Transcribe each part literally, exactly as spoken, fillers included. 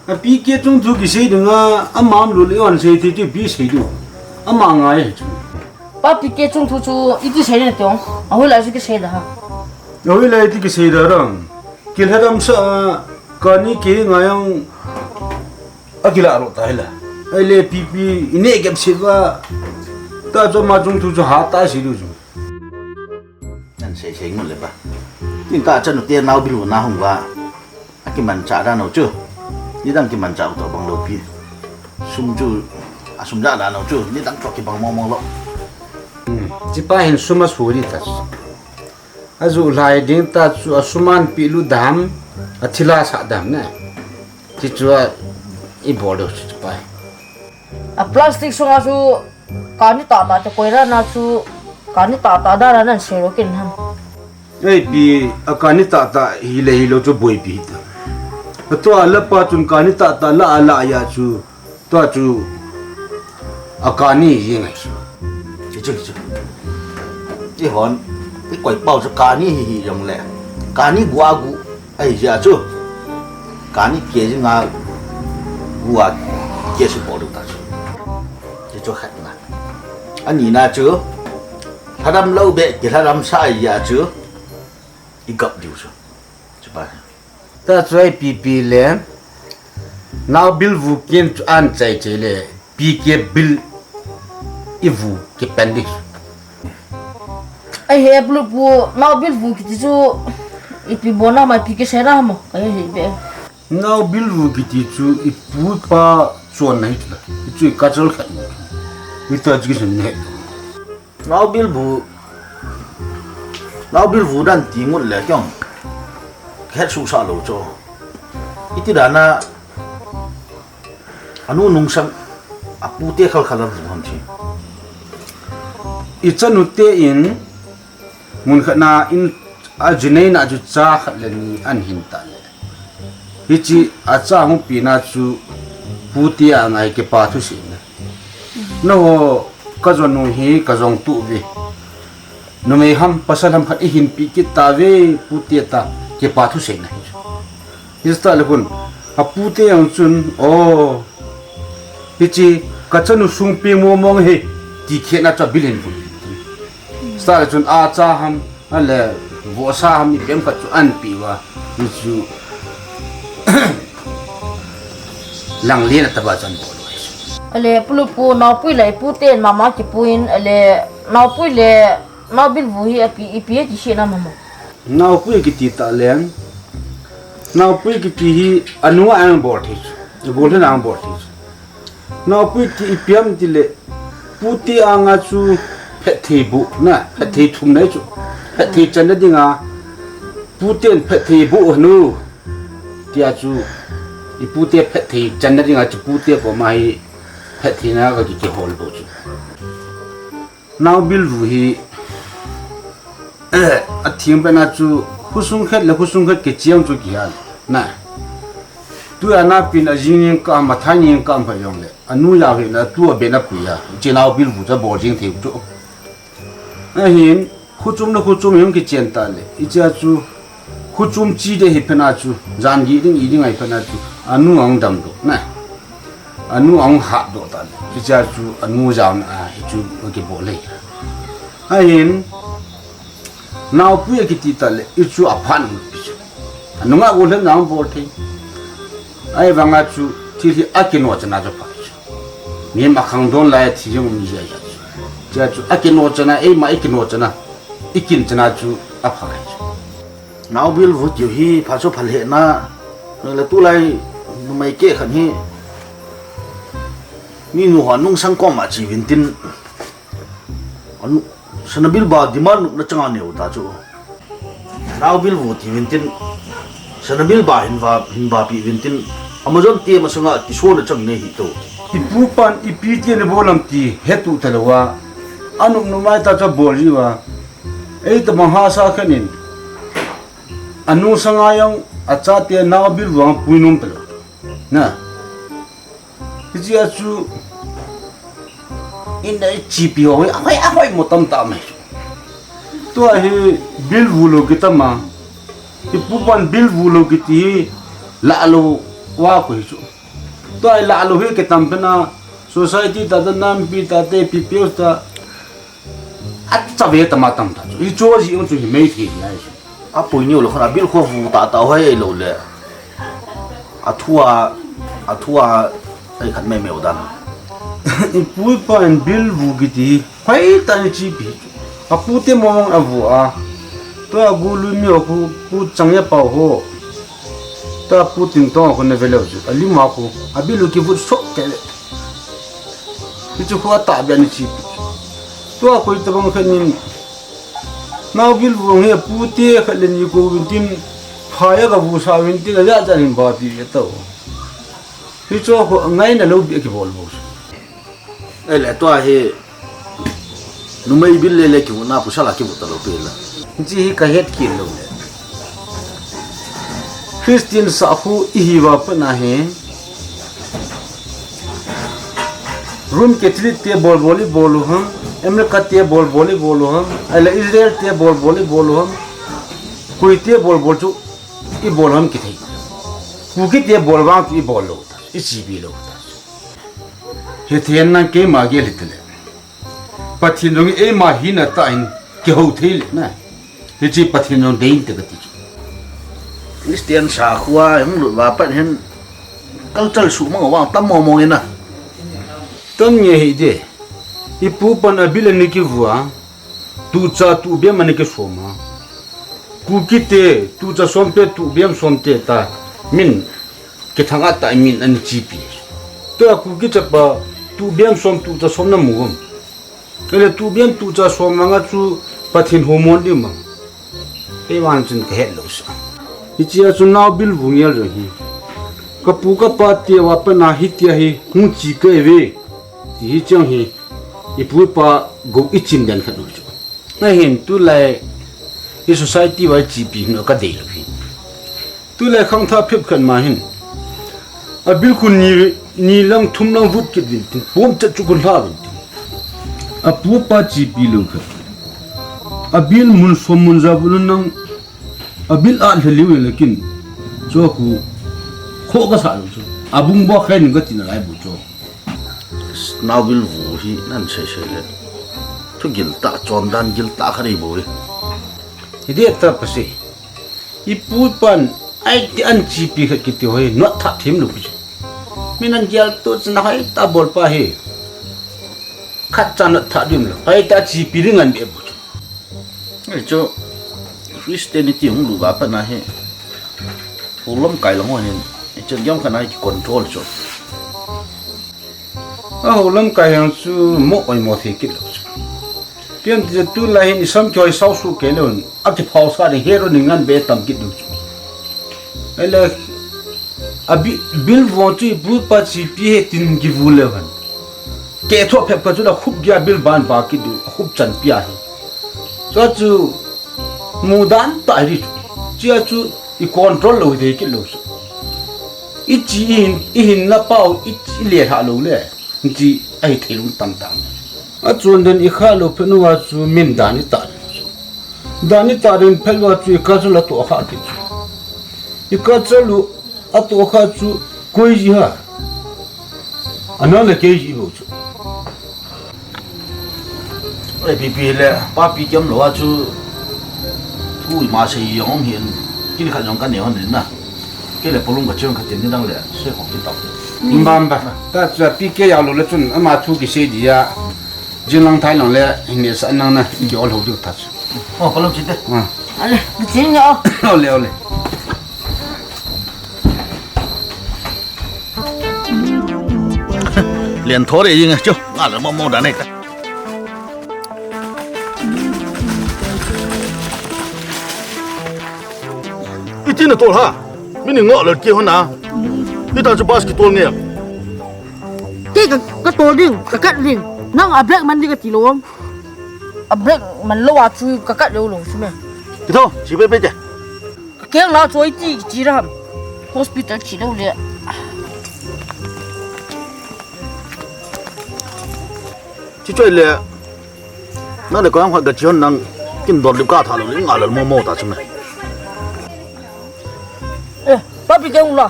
A P K chung thu kisei dinga, ama um lou le ipi sei ti ti ipi sei diu. Ama ngai chu. Pa P K chung thu chu iti sei na tiong. Ahoilai chu kisei da ha. Ahoilai ti kisei da ram. Kilhadam sa kani ke ngai ang akila ro ta hila. Ahile P P ine gep sit va. Ta chu ama chung thu chu ha ta sei diu chu. Nan sei sei ngut le ba. Tin ka chanu te nao bil na hung ba. Akimanchah dan u chu. Nidang kimanchah u to bang lou pi. Sum chu, asum ja dan u chu. Nidang chu kibang mong mong lou. Hmm. Chipa hin sum asu di ta. Azu lai ding ta chu asum an pi lu dam, athila sa dam ne. Chi chu a i bol deu chu chipa. A plastic sunga chu kani tata te koi ra na chu kani tata da ra nan sei lo kin ham. Ei pi, a kani tata hi le hi lo chu boi pi ta. A tua la pa chun kani tata la a la ya chu, tua chu a kani hi ngai chu. Hi chu, hi chu. I hon, i koi pau chu kani hi hi jong le. Kani gua gu, ai ja chu. Kani ke ji nga gua ke su bol ta chu. Hi chu khat na. Ani na chu. Lhadam lou be, kilhadam sa ya chu. I gap diu chu. Chu pa. Ta chu a ipi pi le, nao bil vu kin chu an chai chai le, P K bil i vu kipen di. Ahi, Pulupu, nao bil vu kiti chu, ipi bol na ma P K sei na mo, ka hi be. Nao bil vu kiti chu, i pu pa chon na hi chu la. I chu i ka chal khat. I ta chu ki sun ne. Nao bil vu, nao bil vu dan ti ngut le kiong. Khet su sa lo cho. Iti dan a, anu nungsang, apu te khal khal a vu ham chi. I chanu te in, mun khat na in, a jinei na chu cha khat le ni an hin ta le. Hichi a cha hung pi na chu pu te a ngai kipa thu si na. Na ho ka jong nu hi ka jong tu ve. Numei ham pasal ham khat i hin pi kit ta ve pu te ta kipa thu sei na hi. Hi sta le hun, a pu te ang chun, o, hichi ka chanu sung pi mo mong hi, ti khe na cha bil hin vu. Sta le chun a cha ham, a le vo sa ham i pem khat chu an pi va, hi chu lang le na ta ba chan bol lo hi chu. A le Pulupu nao pui le pu te mama ki pu in, a le nao pui le nao bil vu hi a pi, i pi ti si na mama. Naopui kiti ta leng. Naopui kiti hi anu a ang bol thei chu. Gol hin ang bol thei chu. Naopui ti ipi ham ti le. Pu te anga chu phetthei bu na, phetthei thum na chu. Phetthei channa dinga. Pu ten phetthei bu hanu. Tia chu. I pu te phetthei channa dinga chu pu te koma hi phetthei na ka ki, kihol bu chu. Nao bil vu hi, eh, a thim pen a chu, khosung khat le khosung khat kichiam chu kihal. Na. Tu a na pin a jing ning ka, ma tha ning ka pha jong le. A nu ya hi na tu a ben a pui a. Chi nao bil vu cha bol jing thei chu. A hin, khochom le khochom jong kichen ta le. I cha chu, Khochom chi de hi phen a chu, jan gi ding i ding ai phen a chu, anu ang dam do, na. Anu ang ha do ta le. Hi cha chu, anu jam a, hi chu, ki bol le. Ahin, naopui a kiti ta le, i chu a phan ang pi chu. Anu nga go le nang bol thei. Ai vang a chu, thil hi a kino chana chu pha chu. Mi ma khang don lai thi jong mi ja ja chu. Cha chu, a kino chana, ei ma i kino chana. I kin chana chu a pha chu. Nao bil vu tiu hi pha chu pha le na, le tu lai numei ke khan hi, mi nu ho nungsang kom a chi vin tin, anu, sana bil ba demand na changa neu ta chu. Nao bil vu ti vin tin, sana bil ba hin va, hin ba pi vin tin, Amazon te masanga ti so na chang ne hi to. I pu pan i pi ti ne bolam ti he tu ta lo wa, anu numei ta cha bol ji wa, Ei, ta bang ha sa khan in. Anu sanga jong, a chate nao bil vang pui nom ta lo. Na. Hichi a chu, in a i chi pi ho, a hoi, a hoi mo tam ta mai. Tua hi bil vu lo ki ta ma. Hi pu pan bil vu lo ki ti, la lo wa ko hi chu. Tua ilah lou hi kitam pen a, society tah tah, nampi tah tah, P P Os tah, achave tama tam tah chu. Hichu jeh chu himai thei nai chu. Apui niu lou khun abil khu avu tah tah hoi lou le. Athua, athua, ei khat mai mai u dan. Ipu ipa in bil vu kiti hi hoitah in achepi. Apute mong avu a. Tua gului mi ho khu, Pu Changyapao ho. Tua Pu Tingtong ho khu nave leu chu. Alim a khu. Abil u kivut sot kei le. Hichu khu atahbeh in achepi. Tua khu itobang khat in. Naobil vang hi apute khat le ni kou vin tin. Phai a kavu sa vin tin. Ajat jat in ba ti ve tau. Hichu khu ngaina lou beh kibol bou. Ei le tua hi numei bil le le kivutna pasal a kivut talou pi la. Hiche hi kahet kit lou le. Christian sah khu ihi uva pat na hi. Roman Catholic te bol bol ibol u ham, America te bol bol ibol u ham, ahile Israel te bol bol ibol u ham, koi te bol bol chu ibol u ham kithei. Kuki te bol vang chu ibol lou ta, ichepi lou ta. Hiti hen nang keima gel hitile. Pathen jong eima hina tah in kihou thei le na. Hiche Pathen jong dei inte kati chu. Christian sah khu a hung lut uva pat hin culture suhmang vang tam mong mong in na. Tun nge hiti. Ipu pan abil ana kivu a. Tucha tubem ana kisom a. Kuki te, tucha som te, tubem som te ta. Min kithang a ta min ana chepi. Tua Kuki chapa tubem som tucha som namu am. Ahile tubem tucha som vang a chu Pathen houmon ding um am. Kei vang chun kahet lou sa. Hiche a chu naobil vu ngel jong hi. Kapu kapa te uva pat na hitia hi hung che kei ve. Ti hi chang hi. Ipu ipa gou ichim den khat u chu. Ahin tulai hi society uva ichepi hin kadei lou hi. Tulai khangthah phep khat ma hin. Abil khu ni, ni lang thum lang vut kit vin tin. Pom chet chu khu lha vin tin. Apu apa chepi lou khat. Abil mun som mun ja vut nang. Abil a lha liu le kin. Chu khu. Kho kasa lou chu. Abung bo khen kati nalai bu chu. Naobil vu hi nan sei sei le. Thu gil tah, chondan gil tah kha dei bou e. Hiti ta pasi. Ipu ipan, aiti an chepi khat kiti ho hi, notthah them lou chu. Min an gel tu chun hoitah bol pa hi. Khat cha notthah them lou. Hoitah chepi ding an be bou chu. Hichu Christianity hung lut uva pat na hi. Houlam kai lang ho hin. Hichu giom khat na hi control chu. Ahoulam kai jong chu mo oimo thei kit lou chu. Pian ti tulai hin isam kihoi sau su kei lou hin. Akiphau sa ding hero ni ngan be tam kit lou chu. Ahile, abi, bil vo chu ipu ipa chepi hi tin kivu leu hen. Kei thoh phep kha chu la khup gei a bil ban ba kit diu, khup chanpi ahi. Chu chu mudan tah hi chu. Chia chu i control lou thei kit lou chu. I chi i hin, i hinna pau, i chi i le lha lou le. Chi ahi thei lung tam tam. Achun den i kha lou phet uva chu min dan i tah. Dan i tah den phet uva chu i culture la toh kha kit chu. I culture lu a toh kha chu koi ji ha. Ana le kei ji bou chu. Ei, pipi le, papi kiam lou a chu, thu ima sei jong um hin, kin khat jong ka ne hon in na. Kei le polung ka chiang khat in ni dang le, sei khong kin tau. Bam ba. Ta chu pi ke ya lou le chun, ama thu kisei dia. Jing lang thai lang le, hin ne sa nang na, ki ol ho diu ta chu. Oh, polung chi te. Ah. Ale, ka chin ya. Ole, ole. Len thore ying chu, nga le mo mo da nei ta. Iti na tol ha. Mini ngo lo ki hona. Ita chu bus ki tol nge. Ke ka, ka tol ding, ka kat ding. Nang a brake man ding ka ti lou am. A brake man lou a chu ka kat lou lou chu me. Kito, chi pe pe te. Ka keng la choi ti chi ram. Hospital chi lou le. Chi choi le. Na le ko ang hoi ga chion nang kin dor lip ka tha lo le nga lo mo mo ta chum ne. Eh, papi ke hung la.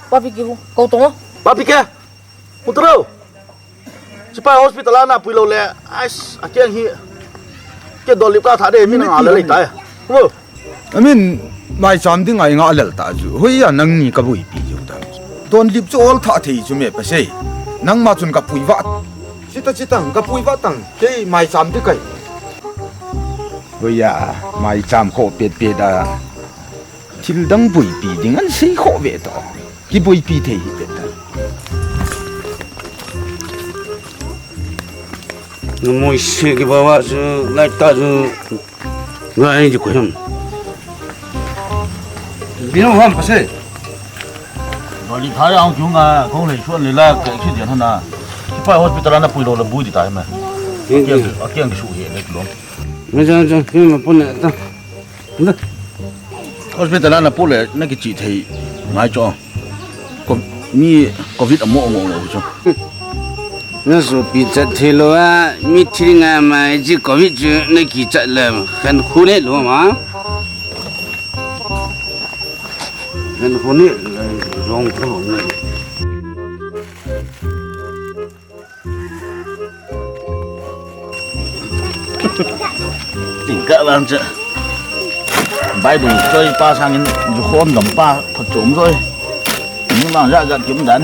Papi ke hung. Ko tong. Papi ke. Mutro. Chipai hospital a na pui lou le. Ais, a keng hi. Ke dol lip ka tha de, mi na nga le lei tai. Wo. I mean, maicham ding a i nga lel ta chu. Hoiya nangni ka boipi jiu ta. Don lip chu ol tha thei chu me pa sei. Nangma chun ka pui va. Chita chitang, ka pui va tang. Kei maicham ding kai. Hoiya, maicham kho pet pet a. Thil dang boipi ding an sei kho ve to. Ki boipi thei hi pet ta. Numei se kibawa chu, lai ta chu, ngai ji ko ham. Bino ham pa se. Doli tha yang chu nga, kong le chuan le la, ka accident hana. Chipai hospital a na pui lou la bu di ta hi ma. Yin, yin. A kiang ki su he le lo. Ma ja ja, ki ma pon le ta. Hospital a na pu le, na kichi thei ngai cho. Ko, mi covid amo amo amo cho. Na sopi chat thei lou a, mi thil nga mai chi covid chu na kichat le, khan khu ne lou ma. Khan khu ne, jong khu ne. Tingkah vang chu. Bible choi pa sangin jukhom dom pa phachom joi. Ni vang ja ja kim dan.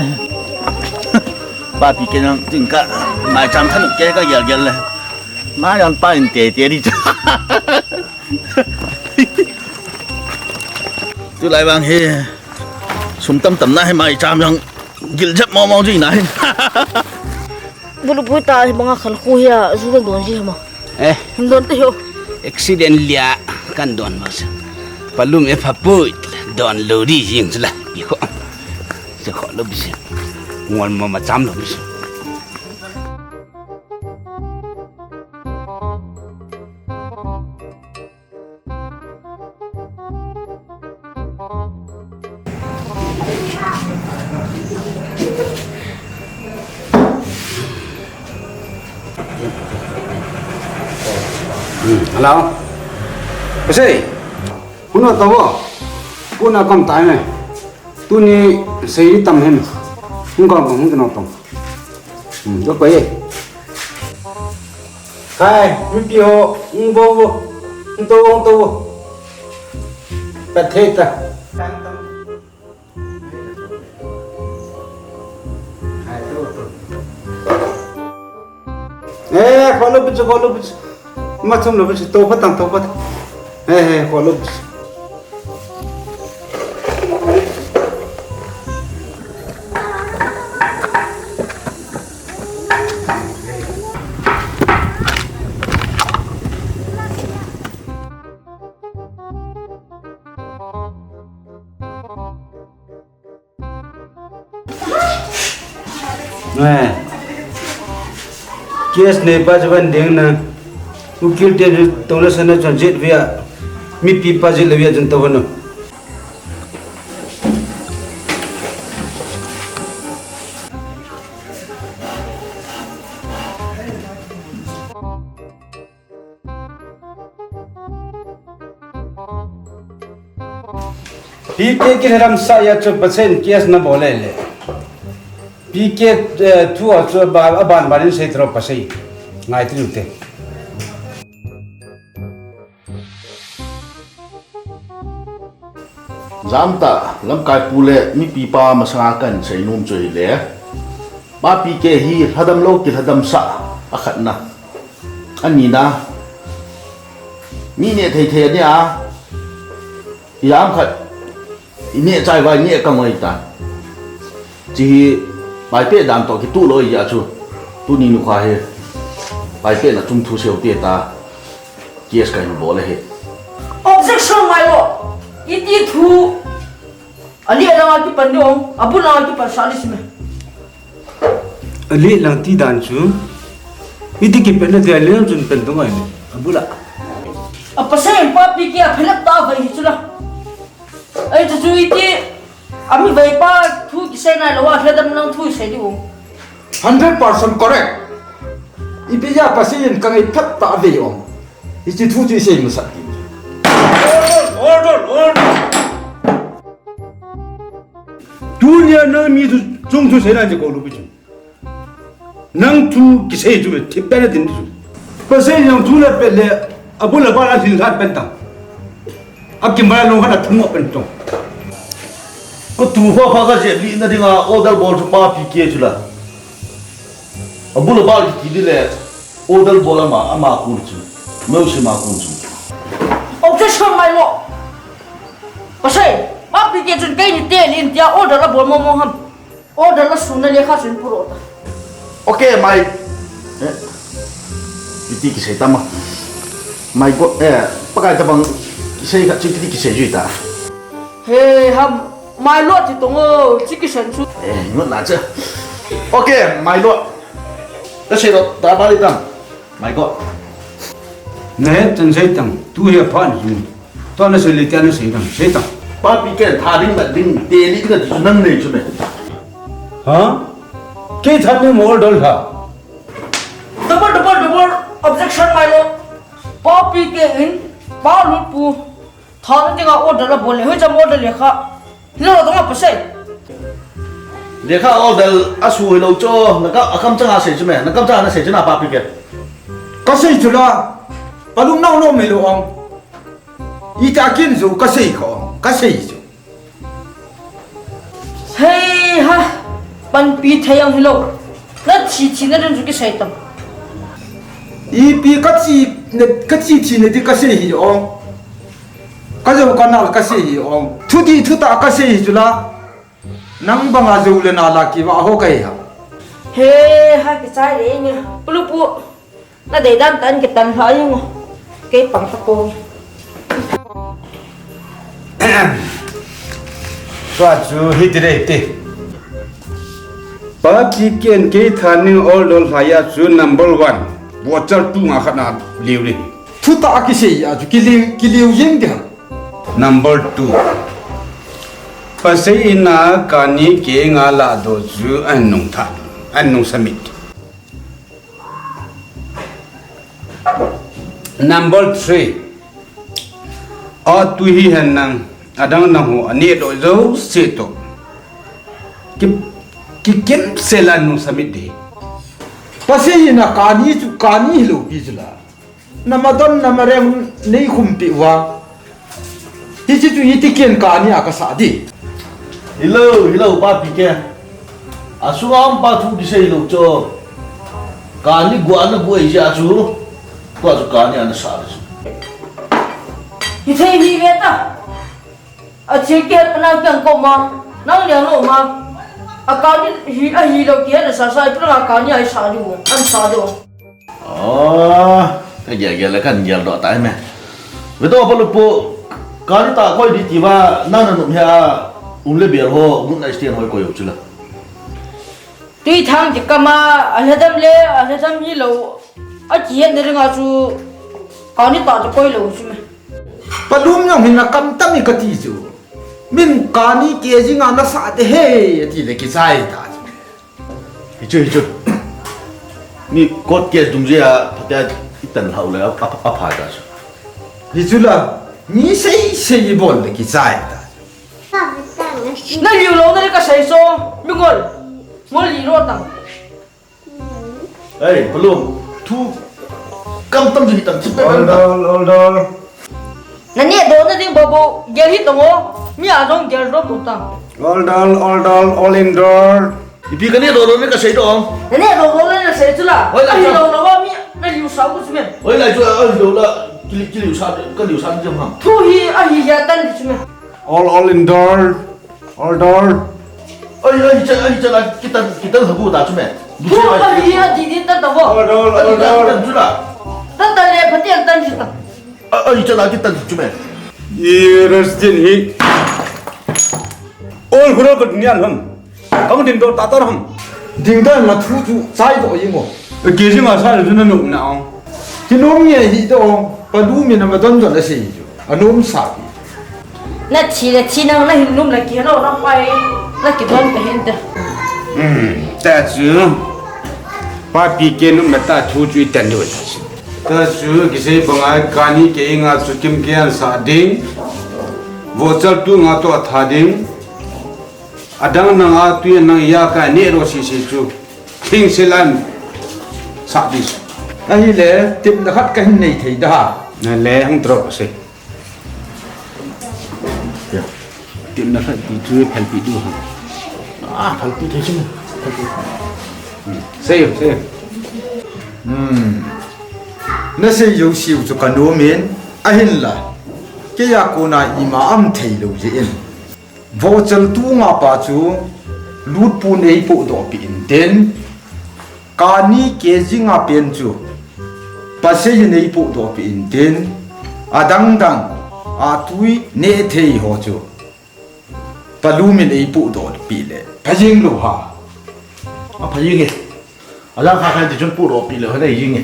Papi ke nang tingkah maicham thanop ke ka gel gel le. Ma yang pa in te te di chu. Tulai vang hi sum tam tam na hi maicham jong gil jep mo mo ji na hi. Bulu pui ta hi banga khan khu hi a zu na don ji hama. Eh. Hin don te ho. Accident lia kan don ma sa. Palum e pha pui don lo di jing chu la. Ki kho. Se kho lo bi se. Ngol mo ma cham lo bi se. Hello. Pasai. Huna tawa. Kuna kam tai ne. Tuni sei tam hem. Hung kam hung tano tam. Hmm, dok pai. Kai, mipi ho, hung bo bo. Hung to, hung to bo. Pat thei ta. Eh, follow bichu, follow bichu. Ma chum lo bichu, to patang, to patang. Eh, eh, follow bichu. Case nei pa chu van ding na. Ukil te tong na sana chon jet via. Mipi pa jet le via chun to vano. P K kilhadam sah a chu Pathen case na bol le le. P K, eh, thu a chu ba, a ban ban in sei tro pa sei. Ngai tin te. Jamta lamkai pu le mipi pa masanga kan sei nom chu hi le. Pa P K hi lhadam lo kilhadam sah a khatna. Anina. Mi neh thei thei a nia. Ijat ham khat. I neh chai vai neh ka ngoi ta. Chi hi paipeh dan toh kituh lou ahi a chu. Tuni nikho hi. Paipeh na chung thu seiu te ta. Case ka hin bol ahi. Objection ngai lo. Iti thu. Ali ala ki pan dong. Abul ala ki pan sali sime. Ali lang ti dan chu. Iti kipehna dia le chun pen dong ai. Abula. A pasal pa P K a phelap ta vai hi chu la. Ai chu chu iti. Ami vai pa thu kisei nai lo a hledam lang thu sei di u. Hundred percent correct. Ipi ja pasal in ka ngai phat ta ve u. Iti thu chu sei masat di. Order, order, order. Tu Tunia nang mi thu chung thu seina je ko lu pi chu. Nang thu kisei chu thip pen a din chu. Pasal nang thu le pe le, abul abal a hin lhat pen tang. Akim bal long hana thung pen tong. Ko tu fa fa ka je li na dinga order bol chu pa P K chu la. Abul abal ki di le order bol ama ama kun chu. Meu si ma kun chu. Objection, my lord. Pasal, pa P K chun kei ni te lin tia order a bol mo mo ham. Order la suna lekha chun puro ta. Okay, my. Eh. Iti kisei tama. My God, eh, pakai tabang kisei khat chu iti kisei jui ta. He, ham, my lord ti tong o, chi kisei chu. Eh, ngot na cha. Okay, my lord. Ta sei lo, ta ba li tam. My God. Na he chan sei tang, tu he phan chu. Tua na sei le tia na sei tang, sei tang. Pa P K tha ding mat ding, te li ka ti chu nang nei chu me. Ha? Kei tha ni mo dol ha. Double, double, double objection, my lord. Pa P K in, pa lut pu. Tha na dinga order a bol le, hoi cham order lekha. Hilo dong a pasal. Lekha order a su hilo cho, na ka, a kam chang a sei chu me, na kam chang a na sei chu na pa P K. Ka sei chu la, palum nau no me lo ong. Ita kin chu ka sei ko, ka sei chu. Hei ha, panpi thei ang hilo. Na thi thi na dun chu kisei tam. Ipi ka chi, na, ka chi thi na ti ka sei hi ong. Ka jo ka nal ka sei hi ong. Thu ti thu ta ka sei hi chu la. Nang banga jo le na la ki va ho ka hi ha. He ha kichai le nge. Pulu pu. Na dei dan tan kitan lha ing. Kei pang ta ko. Tua chu hiti dei ti. Pa P K in kei tha ning order lhai a chu number one. Voucher tu nga khat na liu li. Thu ta kisei a chu kiliu, kiliu jing dia. Number two. Pasal ina kani kei nga la do chu an nung tha. An nung submit. Number three. A tu hi hen nang, adang nang ho, ane do jo se to. Ki, ki kim se la nu submit de. Pasal ina kani chu, kani hilo pi chu la. Nama don, nama reng, nei khum pi wa. Hichi chu hiti ken kani a ka sa di. Hilo, hilo, pa P K. A sunga um pa thu kisei lo cho. Kani gua na gua ija chu. Tua chu kani ana sa di chu. Hithei ni ve ta. A thil kihet pa nang kiang ko ma, nang liang lo ma. A kani hi, a hi lo kihet na sa sa, i pa nang a kani a hi sa di mo, an sa di mo. Oh, ka gel gel le kan gel doh tai me. Ve to pa lupo, kani ta koi di ti va, nang na num he a, um le bel ho, ngun na sten ho koi u chula. Tui thang ti kama, a hledam le, a hledam hi lo, a kihet na ringa chu, kani ta chu koi lo chu me. Palum jong hin a kam tam i ka ti chu. Min kani K G nga na sa te he, a ti le kichai ta chu. Hichu, hichu. Mi court case dungjui a, phatea i tan lhau le, a, a, a pha ta chu. Hichu la, mi sei sei i bol le kichai ta chu. Na liu lo na le ka sei so, mi ngol. Ngol li ro tang. Ei, Palum, thu kam tam jing hi tam, chip pe. Order, order. Na neh doh na ding bobo, gel hi tong o, mi a jong gel ro pu tang. Order, order, all in door. Ipi ka neh doh doh na ka sei doh. Na neh doh doh na na sei chu la. Hoi la. Ahi chu. Lo lo mi, na liu sa ku chu me. Hoi la chu, ahi lo la, ki, ki liu sa, ka liu sa ni jam ham. Thu hi, ahi hi a tan di chu me. All, all in door. Order. Ai, ai, cha, ai, cha, la, kitan, kitan habu ta chu me. Thu ka hi a di di ta ta bo. Order, order. Kitan chu la. Ta ta le, pati ang tan chu ta. Ai, cha, la, kitan chu me. Ye, resident hi. All hura ka dunia ham. Kamu din do ta ta ham. Ding ta ma thu chu, chai do yi mo. Ke ji ma sa le na no na. Ki no mi hi do. Pa du mi na ma don don a si. Anum sa pi. Na thi le thi nang na hin num la ki lo na pai. Na ki don ka hin te. Hmm, ta chu. Pa P K num na ta thu chu i tan do ta chu. Ta chu kisei banga kani kei nga chu kim kei an sa ding. Voucher tu nga to a tha ding. Adang nang a tui nang ya ka ne ro si si chu. Thing silan. Sa dis. Ahile, tepna khat kahin nei thei da. Na le hung drop se. Tepna khat ti chu phalpi du ha. Ah, phalpi thei chu. Sei, sei. Hmm. Na sei jou siu chu ka nom in, ahinla. Kei a kona ima um thei lou jeh in. Vohchal tunga pa chu lutpun eipoh doh pi in tin. Kani kejing a pen chu pasei in eipoh doh pi in tin. Adang dang a tui ne thei ho chu. Palum in eipoh doh pi le. Phajing lou ha. A phajing e. Alang kha khan ti chun poh doh pi le ho nei jing e.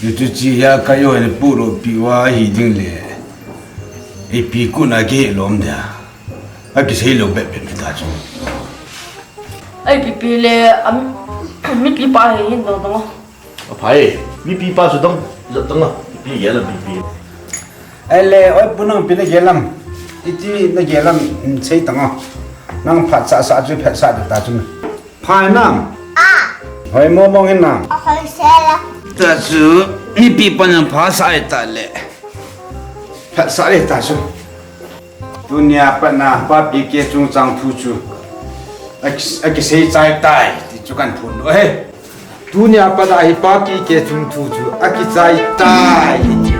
Yutu chi ya ka yo ne poh doh pi wa hi ding le. Eipi kuna ke lom dia. A kisei lou bep bep ta chu. Ai pipi le am mipi pa he hin dong dong. A phai, mipi pa su dong, zat dong a, mipi gel a mipi. Ele, oi, pu nang pi na gel lam. Iti na gel lam, mm, sei tang a. Nang phat sa sa chu phat sa ta chu. Phai nam. A. Hoi mo mong hin nam. A hoi se la. Ta chu, mipi pa nang phat sa ai ta le. Phat sa le ta chu. Tunia pat na papi ke chungchang thu chu. Aki, akisei chai tai, ti chu kan phun doh e. Tunia pat a hi papi ke chung thu chu. Akichai tai, ti chu.